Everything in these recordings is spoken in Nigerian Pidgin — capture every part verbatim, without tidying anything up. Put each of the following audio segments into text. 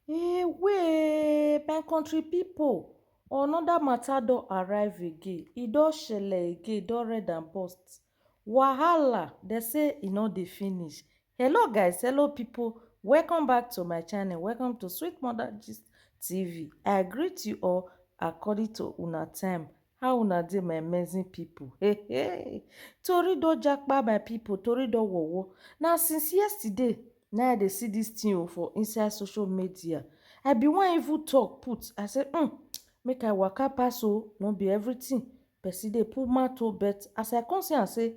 Ewe, my country people, another matter don arrive again. E don shele again, e don red and burst. Wahala, they say e no dey finish. Hello guys, hello people. Welcome back to my channel. Welcome to Sweet Mother Gist T V. I greet you all according to una time. How una dey, my amazing people? Hey, hey. Tori don japa, my people. Tori don wowo. Now, since yesterday, now I dey see this thing o for inside social media. I be wan even talk put. I say, hmm, make I waka pass o. No be everything person dey put mouth o, but as I come see am say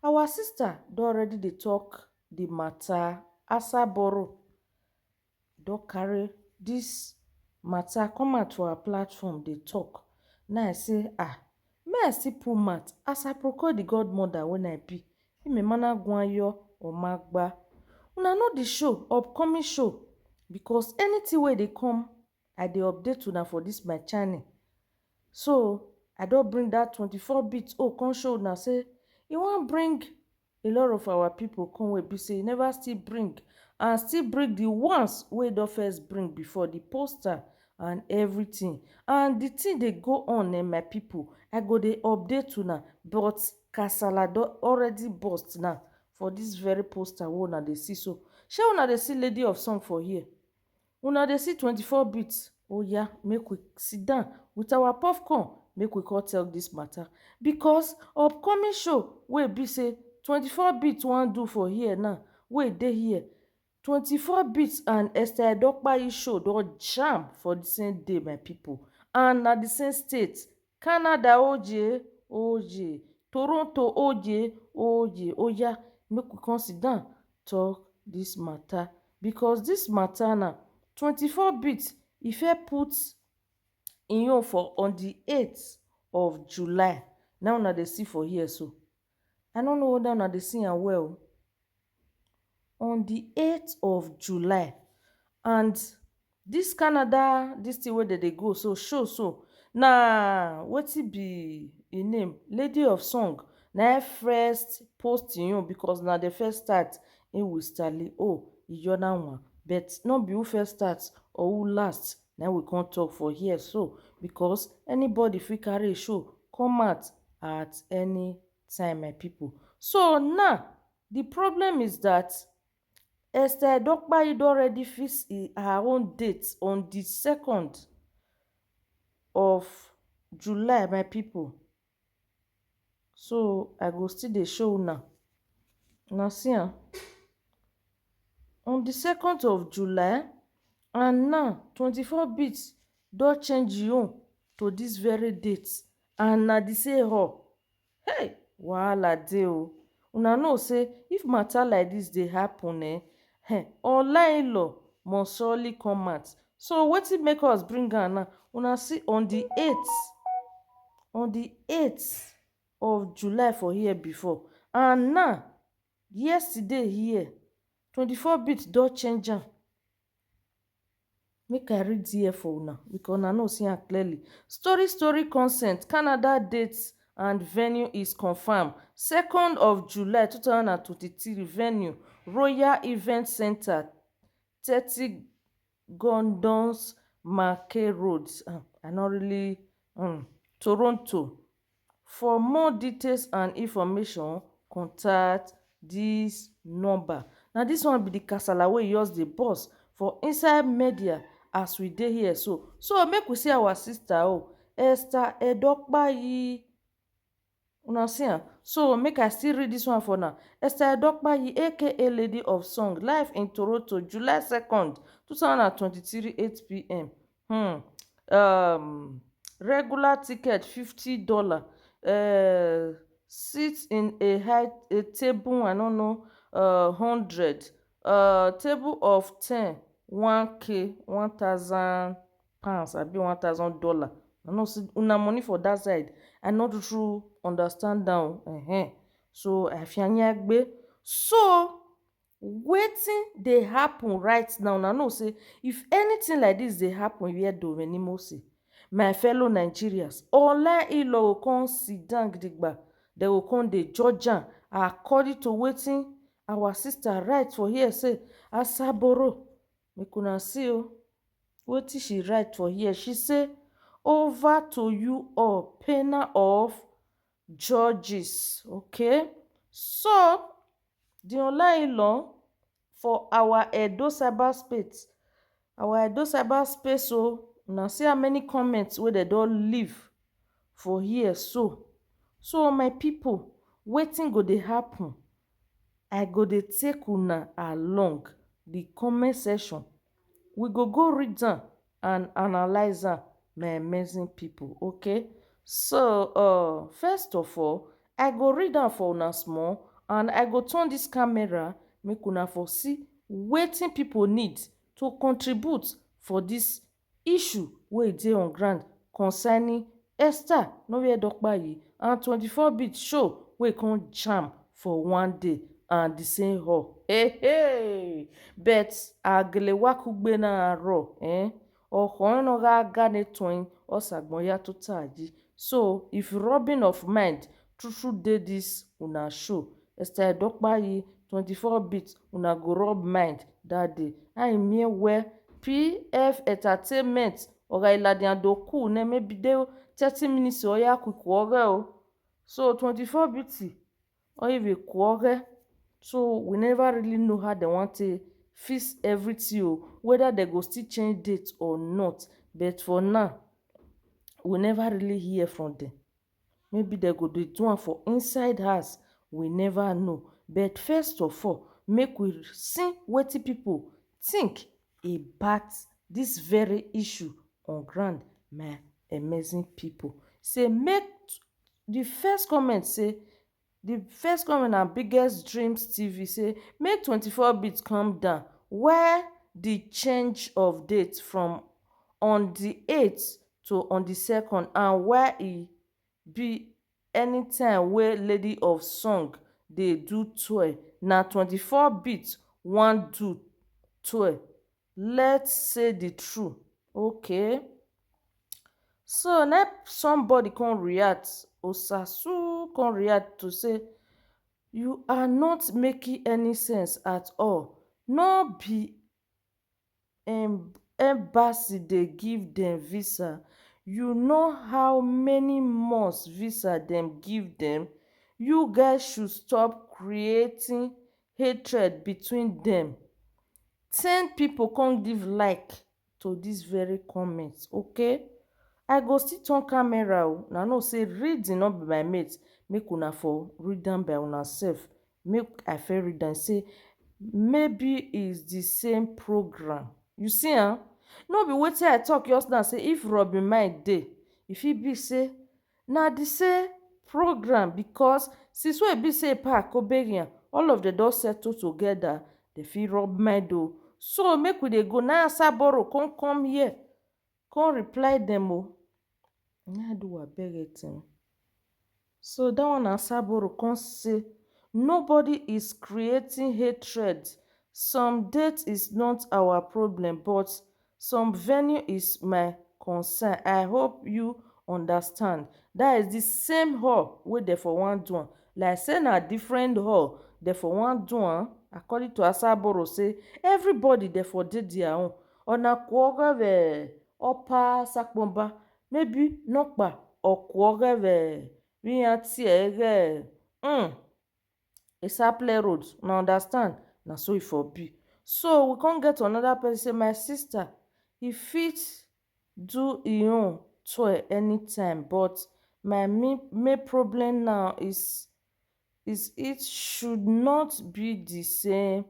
our sister don already dey talk the matter, Asaboro don carry this matter come out for her platform dey talk. Now I say, ah, may I still put mouth as I procure the godmother when I be. Imemana Gwanyo Omagba. Una know the show, upcoming show, because anything wey dey come, I dey update una for this my channel. So I don bring that twenty-four bit o come show una say e wan bring a lot of our people come wey be say e never still bring, and still bring the ones wey don first bring before, the poster and everything. And the thing dey go on, eh, my people. I go dey update una, but kasala don already burst now for this very poster wey una dey see so. Shey una dey see Lady of Song for here? Una dey see twenty-four bit? Oh yeah, make we sit down with our popcorn, make we come tell this matter. Because upcoming show wey be say twenty-four bit wan do for here now, wey dey here, twenty-four bit and Esther Edokpayi show don jam for the same day, my people. And na the same state, Canada oje, oje, Toronto oje, oje. Oh yeah, make we come sit down talk this matter, because this matter na twenty-four bit, e first put im own for on the eighth of July. Now una dey see for here so. I no know whether una dey see am well. On the eighth of July, and this Canada, this thing wey dem dey go so, show so, na wetin be im name, Lady of Song, na im first post im own, because na the first start im with Stanley O Iyonawan, but no be who first start or who last, na we come talk for here so, because anybody fit carry a show come out at any time, my people. So now, the problem is that Esther Edokpayi don already fix i- her own date on the second of July, my people. So I go still dey show una. Una see am? On the second of July, and now twenty-four bit don change im own to this very date, and na the same hall. Hey, wahala dey o. Una know say if matter like this dey happen, eh, eh, online law must surely come out. So wetin make us bring am now? Una see, on the eighth, on the eighth of July for here before, and now, yesterday here, twenty-four bit don change am. Make I read here for una, because una no see am clearly. Story, story, consent. Canada date and venue is confirmed. Second of July two thousand and twenty-three. Venue, Royal Event Center, thirty Gordons Mackay Road. Ah, I no really, um, Toronto. For more details and information, contact this number. Now this one be the kasala wey just dey burst for inside media as we dey here so. So make we see our sister o, Esther Edokpayi. Una see am? So make I still read this one for now. Esther Edokpayi, A K A Lady of Song, live in Toronto, July second, two thousand and twenty-three, eight p.m. Hmm. Um, regular ticket fifty dollar. Uh, sit in a high a table, I don't know, uh, hundred. Uh, table of ten, one K, one thousand pounds, abi one thousand dollar. I know see una money for that side. I no true understand down. Uh-huh. So I fianyagbe. So wetin dey happen right now? Una know say if anything like this dey happen here, Domeni Mose, my fellow Nigerians, online in-law go come sit down gidigba. They go come dey judge am according to wetin our sister write for here say, Asaboro, make una see o. Wetin she write for here? She say, "Over to you all, panel of judges." Okay, so the online law for our Edo cyberspace, our Edo cyberspace, so una see how many comments wey dem don leave for here. So, so my people, wetin go dey happen? I go dey take una along the comment section. We go go read am and analyze am, my amazing people. Okay, so uh, first of all, I go read am for una small, and I go turn this camera make una for see wetin people need to contribute for this issue wey dey on ground concerning Esther Nowiedopayi and twenty-four bit show wey come jam for one day and the same hall. Hey, hey! But agelewakugbe na aro, eh? Ọkọ no ga gane toin, ọsàgbọn ya tó tààjì. So, if rubbing of mind true true dey this una show, Esther Edopayi, twenty-four bit, una go rub mind that day. I mean, where P F Entertainment, Oga Iladi and Doku, ne maybe dey thirty minutes or ya quick work, oh. So, twenty-four bit, or if you quarrel, so we never really know how they want to fix everything, oh, whether they go still change date or not. But for now, we never really hear from them. Maybe they go dey do am for inside house, we never know. But first of all, make we see wetin people think about this very issue on ground, my amazing people. Say make the first comment say, the first comment na Biggest Dreams T V say, "Make twenty-four bit come down. Where the change of date from on the eighth to on the second, and why e be anytime wey Lady of Song dey do tour, na twenty-four bit wan do tour? Let's say the true." Okay. So now somebody can react. Osasu can react to say, "You are not making any sense at all. No be em-, embassy dey give them visa. You know how many months visa them give them? You guys should stop creating hatred between them." Ten people come give like to this very comment. Okay, I go still turn camera o. Una know say reading no be my mate. Make una for read am by una sef. Make I fair read am say, "Maybe it's the same program." You see, huh? No be wetin I talk just now say if Robin Mind dey, e fit be say na the same program, because since wey e be say Pa Koberian, all of them don settle together, they fit rub mind o. So make we dey go. Now Asaboro come come here, come reply them o. Na do wa beg it. So that one Asaboro come say, "Nobody is creating hatred. Some date is not our problem, but some venue is my concern. I hope you understand." That is the same hall wey they for one do am. Like say na different hall they for one do am. According to Asaboro say, everybody they for did their own. Ona kuoga ve opa sakbomba. Maybe nokpa or kuoga ve. We are tiege. Mm. Esaple Road, una understand? Na so e for be. So we come get another person say, "My sister, e fit do e own tour anytime, but my main, main problem now is, is it should not be the same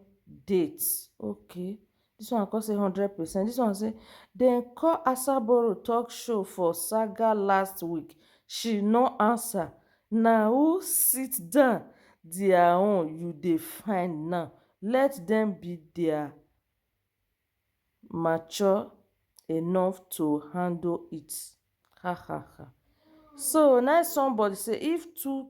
date." Okay. This one I call say hundred percent. This one say, "Dem call Asaboro talk show for Saga last week. She no answer. Na who sit down their own you dey find now. Let them be their mature enough to handle it." Ha ha ha. So now somebody say, if two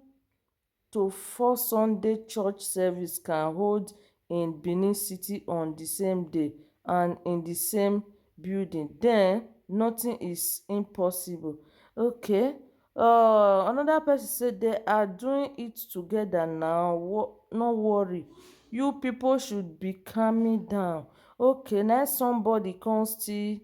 to four Sunday church service can hold in Benin City on the same day and in the same building, then nothing is impossible. Okay. Uh, another person said they are doing it together now. Wo-, no worry. You people should be calming down. Okay, now somebody come still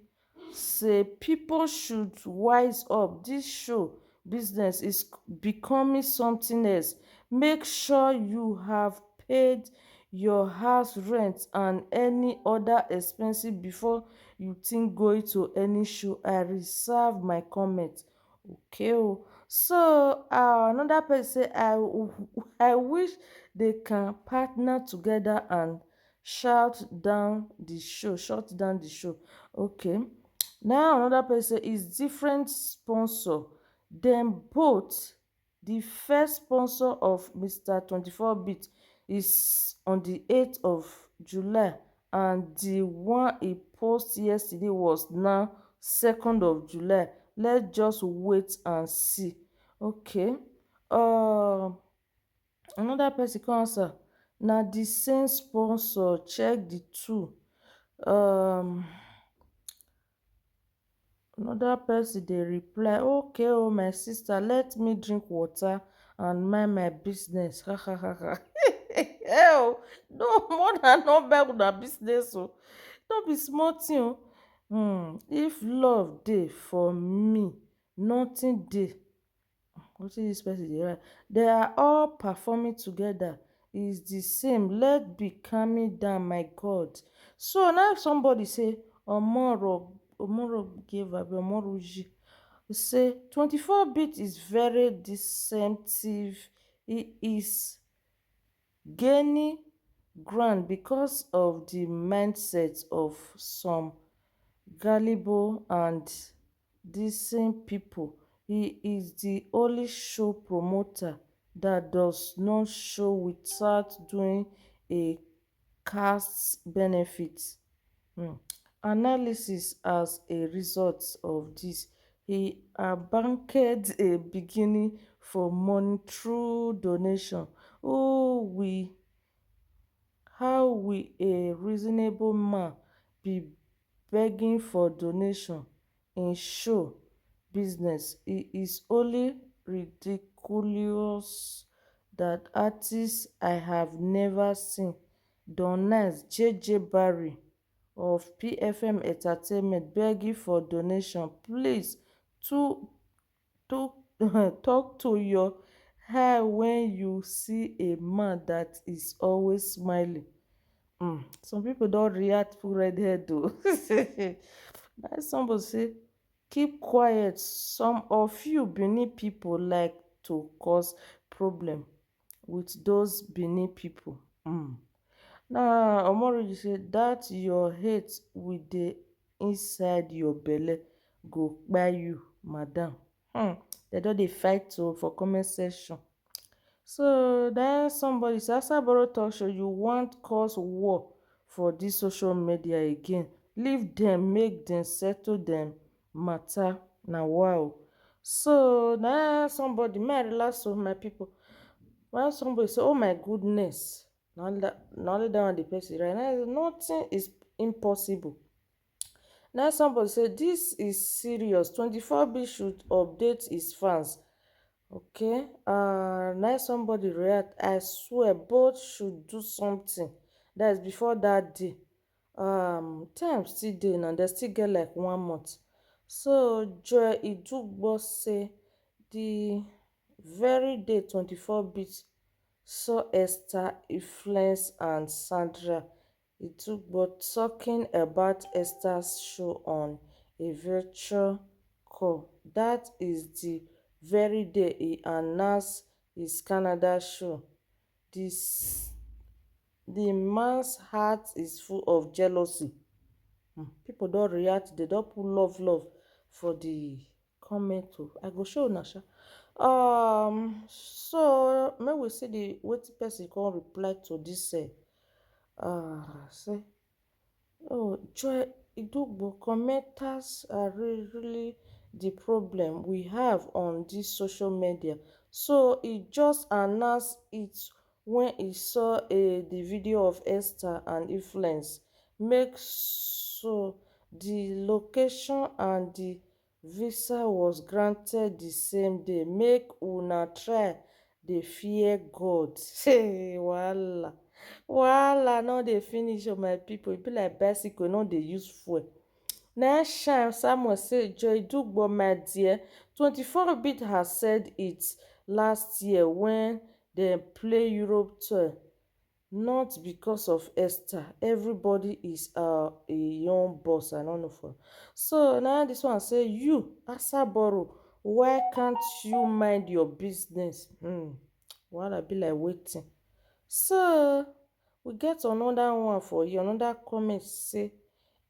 say people should wise up. This show business is becoming something else. Make sure you have paid your house rent and any other expenses before you think going to any show. I reserve my comment. Okay o. So uh, another person say, I, I wish they can partner together and shout down the show, shut down the show. Okay. Now another person say is different sponsor. Then both, the first sponsor of Mr. twenty-four Bit is on the eighth of July, and the one he post yesterday was now second of July. Let's just wait and see. Okay. Uh, another person come answer, na the same sponsor, check the two. Um, another person dey reply, okay o, my sister, let me drink water and mind my business. Ha ha ha ha. Hell, no, more than no beg una business o. No be small thing o. Hmm, if love dey for me, nothing dey. Wetin this person dey write? They are all performing together. Is the same. Let be calming down, my God. So now somebody say, Omoro, Omoro gave abi Omoroji. He say, twenty-four Bit is very deceptive. He is gaining ground because of the mindset of some gullible and decent people. He is the only show promoter that does not show without doing a cost benefit, hmm, analysis. As a result of this, he abandoned a beginning for money through donation. Who we How will a reasonable man be begging for donation in show business? It is only ridiculous that artists I have never seen, Don Nice, J J Barry of P F M Entertainment, begging for donation. Please, to to talk to your eye when you see a man that is always smiling. Mm. Some people don't react to red hair though. Now somebody say, keep quiet. Some of you Benin people like to cause problem with those Benin people. Mm. Now Omoriji say that your hate with the inside your belly go buy you, madam. Hmm. They don't dey fight o for comment section. So then somebody say, Asaboro talk show, you want cause war for this social media again. Leave them, make them settle them matter. Now wow. So then somebody, may I relax with my people. When somebody say, oh my goodness, now that now that one the person right now, nothing is impossible. Now somebody say this is serious. twenty-four B should update his fans. Okay. Uh, now somebody react. I swear, both should do something. That is before that day. Um, time still dey now. They still get like one month. So Joy Idugbo say the very day twenty-four Bit saw Esther, Influence, and Sandra Itugbo talking about Esther's show on a virtual call. That is the very day he announced his Canada show. This the man's heart is full of jealousy. Hmm, people don't react, they don't put love, love for the comment o. I go show una sha. Um, so make we see the wetin person come reply to this. Uh, uh, say, oh, Joy Idugbo, commenters are re- really the problem we have on this social media. So he just announced it when he saw a the video of Esther and Influence. Make so the location and the visa was granted the same day. Make una try dey fear God. Hey, wahala. Wahala no dey finish o, my people. E be like bicycle, e no dey use fuel. Na Shine Samuel say, "Joy Dugbo, my dear, twenty-four bit has said it last year when dem play Europe tour. Not because of Esther. Everybody is uh, a young boss. I don't know for." So now this one say, "You, Asaboro, why can't you mind your business?" Hmm. Wahala be like waiting. So we get another one for you, another comment say,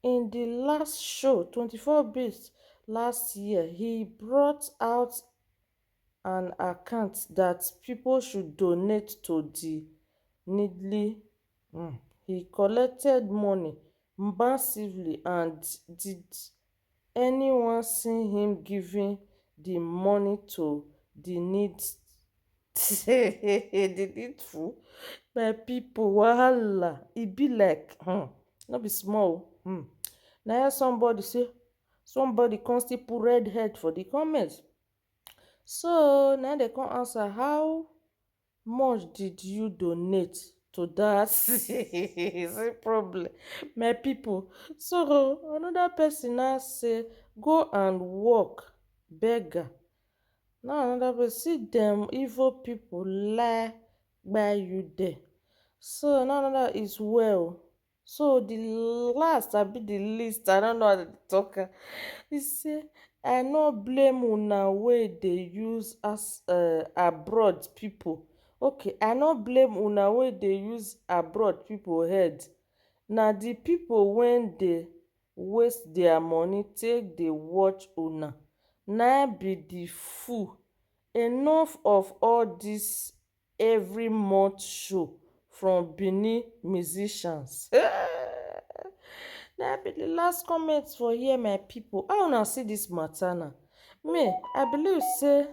"In the last show, twenty-four bit last year, he brought out an account that people should donate to the needy." Hmm. He collected money massively, and did anyone see him giving the money to the need, the needful? My people, wahala. E be like, hmm, no be small. Hmm. Now somebody say, somebody come still put red head for the comments. So now they come answer, "How much did you donate to that?" It's a problem, my people. So another person now say, "Go and work, beggar." Now another person, "See them evil people lie by you there." So now another is, "Well." So the last, I be the least, I don't know how to talk am. He say, "I no blame una wey dey use as uh, abroad people." Okay, "I no blame una wey dey use abroad people head. Na the people wey dey waste their money take dey watch una na be the fool. Enough of all this every month show from Benin musicians." Na be the last comment for here, my people. How una see this matter now? Me, I believe say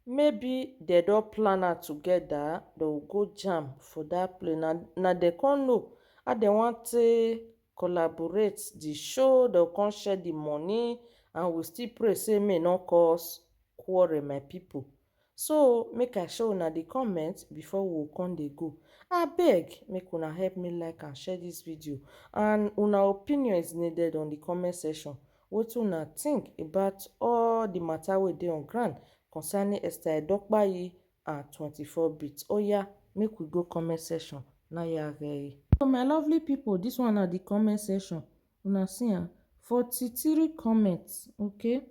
maybe they don plan am together, they go jam for that place. Na, na they come know how they want to collaborate the show, they come share the money, and we still pray say may not cause quarrel, my people. So make I show una the comment before we come dey go. Abeg, make una help me like and share this video. And una opinion is needed on the comment section. Wetin una think about all the matter wey dey on ground concerning Esther Edokpayi and twenty-four bit? Oya, make we go comment section. Na ya gei. So my lovely people, this one na the comment section. Una see am, forty-three comments, okay?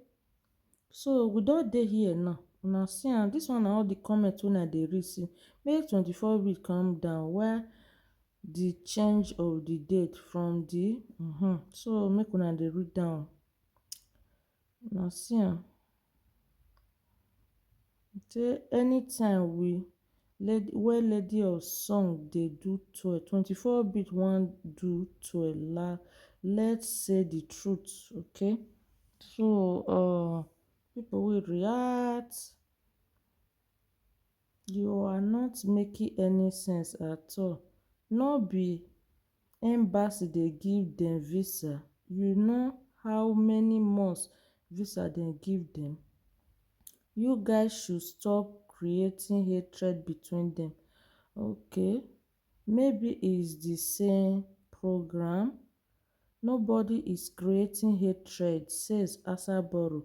So we don dey here now. Una see am, this one na all the comments wey I dey read. See, make twenty-four bit calm down. Why the change of the date from the, mm-hmm. So make una dey read down. Una see am. Say anytime we lady, where lady of song dey do tour, twenty-four bit wan do tour la. Let's say the truth, okay? So uh, people will react. You are not making any sense at all. No be embassy dey give dem visa. You know how many months visa dem give dem? You guys should stop creating hatred between them. Okay, maybe it's the same program. Nobody is creating hatred, says Asaboro.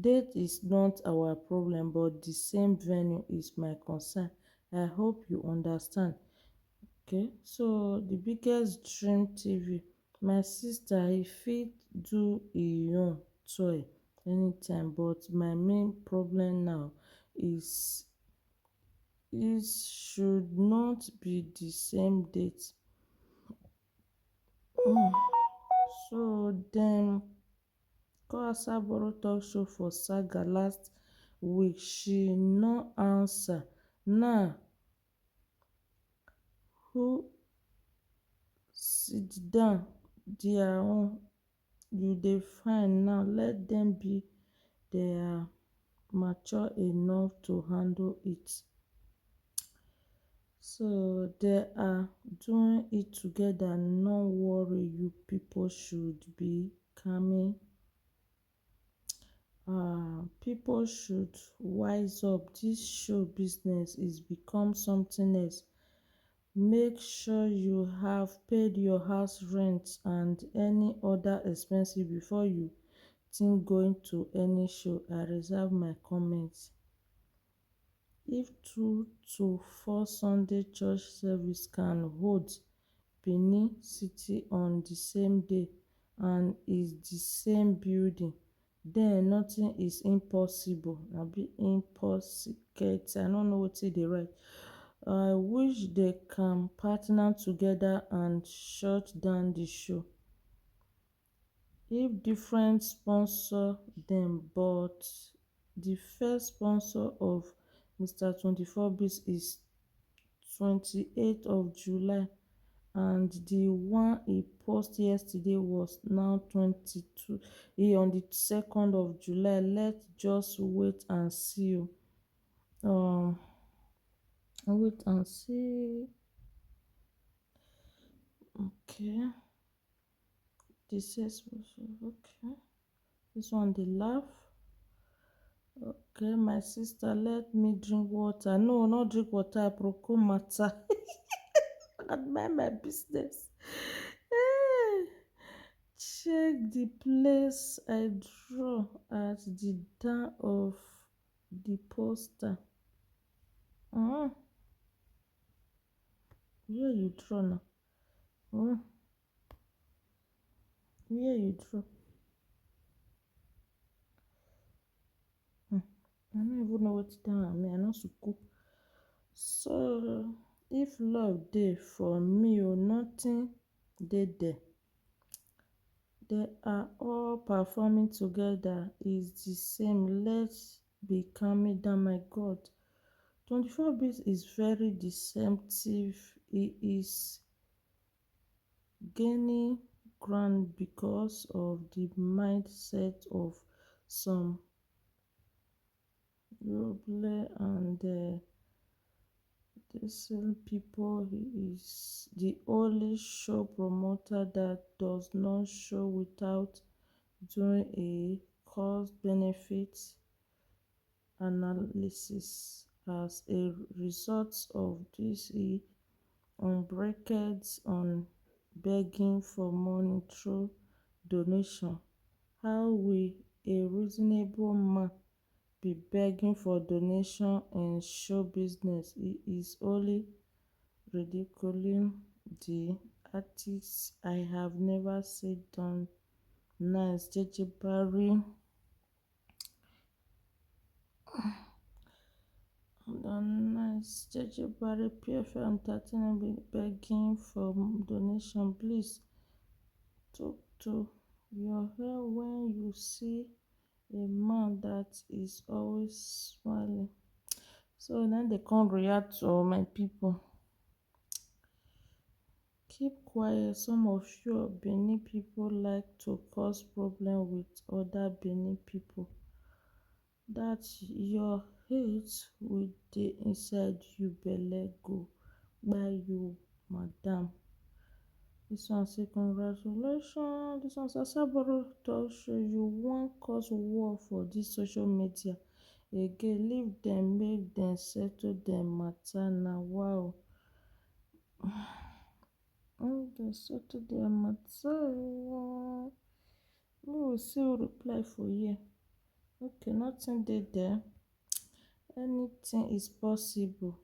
Date is not our problem, but the same venue is my concern. I hope you understand. Okay, so the biggest dream T V. My sister, he fit do e own toy anytime, but my main problem now is it should not be the same date. Mm. So dem call Asaboro talk show for Saga last week. She no answer. Now who sit down their own? You dey fine now. Let them be. They are mature enough to handle it. So they are doing it together. No worry, you people should be coming. Uh, people should wise up. This show business is become something else. Make sure you have paid your house rent and any other expenses before you think going to any show. I reserve my comments. If two to four Sunday church service can hold Benin City on the same day and is the same building, then nothing is impossible. Abi impossible. I don't know what they write. I wish they can partner together and shut down the show. If different sponsor them, but the first sponsor of Mr. twenty-four Beats is twenty-eighth of July, and the one he post yesterday was now twenty-two, he on the second of July. Let's just wait and see. Um, wait and see. Okay. This is okay. This one they laugh. Okay, my sister, let me drink water. No, not drink water, I broke matter. And mind my business. Hey, check the place I draw at the down of the poster. Uh-huh. Where you draw now? Uh-huh. Where you draw? Hmm. I don't even know what to tell me. I know school. So if love dey for me or nothing dey there. They are all performing together. Is the same. Let's be calming down, my God. Twenty-four Beats is very deceptive. He is gaining ground because of the mindset of some Roble and uh, these people. He is the only show promoter that does not show without doing a cost benefit analysis. As a result of this, he embarked on begging for money through donation. How will a reasonable man be begging for donation in show business? He is only ridiculing the artists. I have never seen done nice. J J Barry. Done nice. J J Barry, P F L Entertainment be begging for donation. Please talk to your hair when you see a man that is always smiling. So now they can't react to my people. Keep quiet. Some of your Benin people like to cause problem with other Benin people. That your hate with the inside you belle go by you, madam. This one say congratulations. This one say Asaboro talk show you wan cause war for this social media again. Leave them, make them settle them matter na. Wow. Make them settle their matter o. We will see who reply for here. Okay, nothing dey there. Anything is possible.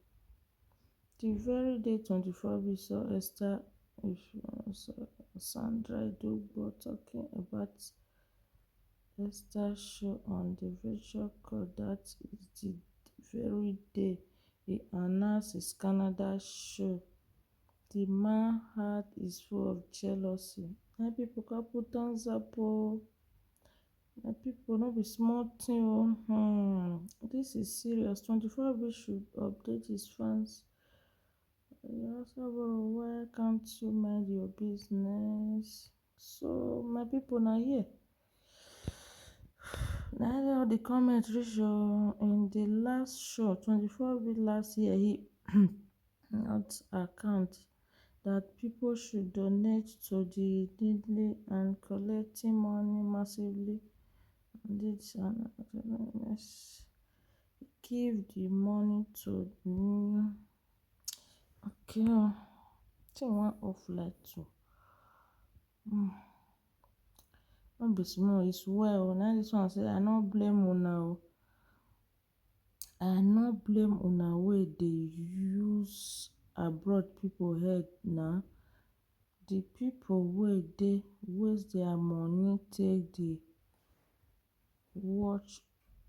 The very day twenty-four we saw Esther, if you saw Sandra Idugbo talking about Esther show on the virtual call. That is the very day he announced his Canada show. The man heart is full of jealousy. My people, couple thumbs up o. My people, no be small thing o. Hmm. This is serious. Twenty-four Beats should update his fans. Why can't you mind your business? So my people, now here. Now all the comments reach you in the last show, twenty-four Beats last year, he not account that people should donate to the needy and collecting money massively. This and give the money to the Okay o. Thing wan off light too. Hmm. No be small, it's well. Now this one say, I no blame una o. I no blame una wey dey use abroad people head na. The people wey dey waste their money take dey watch,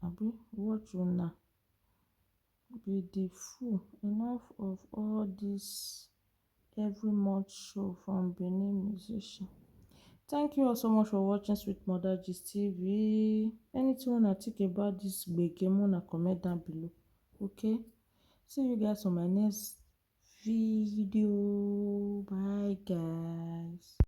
abi watch una be the fool. Enough of all this every month show from Benin musician. Thank you all so much for watching Sweet Mother Gist T V. Anything una think about this gbege, una comment down below. Okay? See you guys on my next video. Bye, guys.